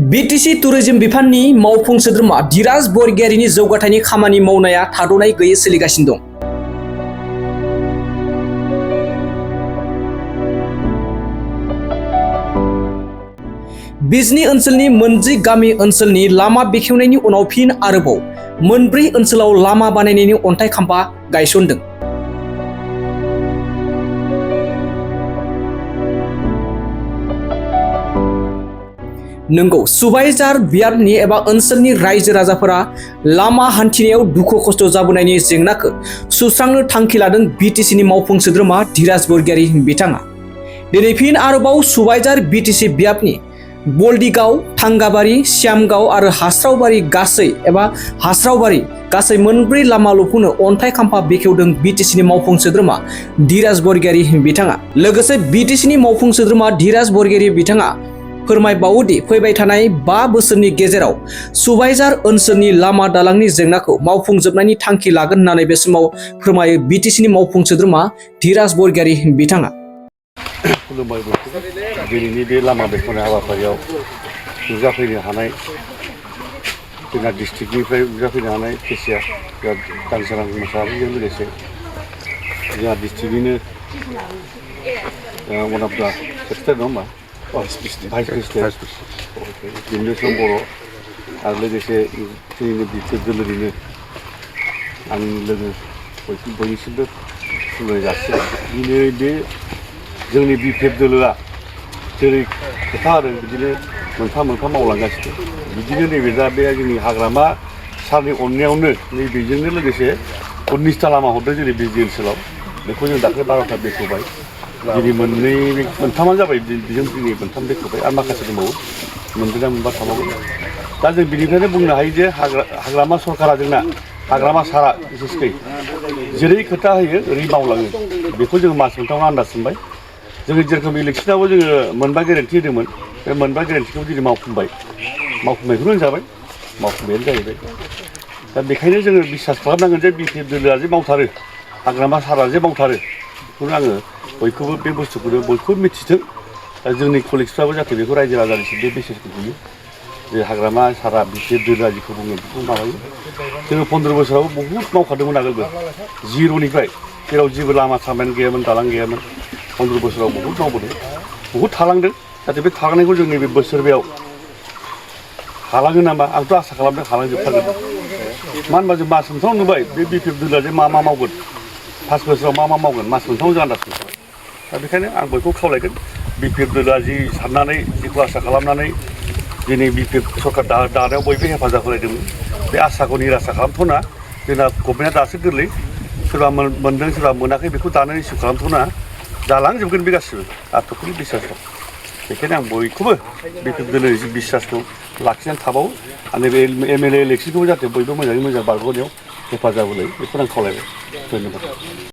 BTC tourism बिफाननि मावफुं सोद्रोमा धीराज बरगयारीनि जौगाथायनि खामानि मावनाया थाद'नाय गैयै सोलिगासिनो दं। बिजनी ओनसोलनि मोनब्रै गामि ओनसोलनि लामा बेखेवनायनि उनाव फिन आरोबाव मोनब्रै ओनसोलाव लामा बानायनायनि अन्थाइ खाम्फा गायसनदों। नंगौ, सुबाइजार बियाबनि एबा ओनसोलनि रायजो राजाफोरा लामा हान्थिनायाव दुखु खस्थ' जाबोनायनि जेंनाखौ सुस्रांनो थांखि लादों बीटीसीनि मावफुं सोद्रोमा धीराज बरगयारी बिथाङा। दिनै फिन आरोबाव सुबाइजार बीटीसी बियाबनि बल्दिगाव, थांगाबारि, श्यामगाव आरो हास्रावबारि गासै मोनब्रै लामा लुफुंनो अन्थाइ खाम्फा बेखेवदों बीटीसीनि मावफुं सोद्रोमा धीराज बरगयारी बिथाङा। लोगोसे बीटीसीनि मावफुं सोद्रोमा धीराज बरगयारी बिथाङा फोरमायबावोदि फैबाय थानाय 5 बोसोरनि गेजेराव सुबाइजार ओनसोलनि लामा दालांनि जेंनाखौ मावफुंजोबनायनि थांखि लागोन होननानै बे समाव फोरमायो बीटीसीनि मावफुं सोद्रोमा धीराज बरगयारी बिथाङा। खुलुमबाय दिनैनि बे लामा बेखेवनाय हाबाफारियाव नुजाफैनो हानाय जोंहा डिस्ट्रिक्टनिफ्राय नुजाफैनो हानाय केसिया दानसोरां मोसाहारिजों लोगोसे जोंहा डिस्ट्रिक्टनिनो वान अफ दा सेक्रेटारि नङा होमबा भाइस प्रेसिडेन्ट बिमलेश्वर बर' आरो लोगोसे जोंनिनो बिटिआर दोलोनिनो आंनि लोगो बयनिसिमबो खुलुमनाय जासिबाय। दिनै बे जोंनि बिटिआर दोलोआ जेरै खोथा होदों बिदिनो मोनफा मोनफा मावलांगासिनो। बिदिनो नैबे दा बे जोंनि हाग्रामा सारनि अननायावनो नैबेजोंनो लोगोसे 19टा लामा हरदों जोंनि बिजनि ओनसोलाव। बेखौ जों दाख्लै 12टा बेखेवबाय। दिनै मोनथामानो जाबाय, बेजों दिनै मोनथाम बेखेवबाय आरो माखासे दंबावो, मोनब्रै मोनबा थाबावगोन। दा जों बिनिफ्रायनो बुंनो हायो जे हाग्रामा सरकारा जोंना हाग्रामा सारा बिसेसकै जेरै खोथा होयो ओरै मावलाङो। बेखौ जोङो मास मोनथामाव आन्दाज मोनबाय। जोङो जेरखम इलेक्सनावबो जोङो मोनबा गेरेन्टि होदोंमोन, बे मोनबा गेरेन्टिखौ दिनै मावफुंबायखौनो होनजाबाय, मावफुंबायानो जाहैबाय। दा बेखायनो जोङो बिसास खालामनांगोन जे बिटिआर दोलोआ जे मावथारो, हाग्रामा सारा जे मावथारो, बेखौनो आङो बयखौबो बे बुस्थुखौनो बयखौबो मिथिथों। दा जोंनि कलिगसफ्राबो जाहाथे बेखौ रायजो राजानिसिम बे मेसेजखौ होयो जे हाग्रामा सारा बिटिआर दोलोआ जिखौ बुङो बेखौ माबायो। जोङो 15 बोसोराव बहुद मावखादोंमोन आगोलबो, जिर'निफ्राय जेराव जेबो लामा सामायानो गैयामोन, दालां गैयामोन। 15 बोसोराव बहुद मावबोदों, बहुद थालांदों। जाहाथे बे थालांनायखौ जों नैबे बोसोरबायाव हालाङो नामा आंथ' आसा खालामदों हालांजोबथारगोन। मानो होनबा जों मास मोनथामाव नुबाय बे बिटिआर दोलोआ जे मा मावगोन, 5 बोसोराव मा मावगोन, मास मोनथामाव जों आन्दाज मोनखाबाय। दा बेखायनो आं बयखौ खावलायगोन, बिटिआर दोलोआ जि साननानै जिखौ आसा खालामनानै दिनै बिटिआर सरकार दानायाव बयबो हेफाजाब होलायदोंमोन, बे आसाखौ निरासा खालामथ'ना। जोंना गभर्नमेन्टआ दासो गोरलै, सोरबा मोनदों सोरबा मोनाखै बेखौ दानो इस्यु खालामथ'ना। जालांजोबगोन बे गासिबो आटकलि बिसास दं। बेखायनो आं बयखौबो बिटिआर दोलोनि जि बिसासखौ लाखिनानै थाबावो आरो नैबे एमएलए इलेक्सनखौबो जाहाथे बयबो मोजाङै मोजां बारग'नायाव हेफाजाब होलायो, बेखौनो आं खावलायबाय। धन्यबाद।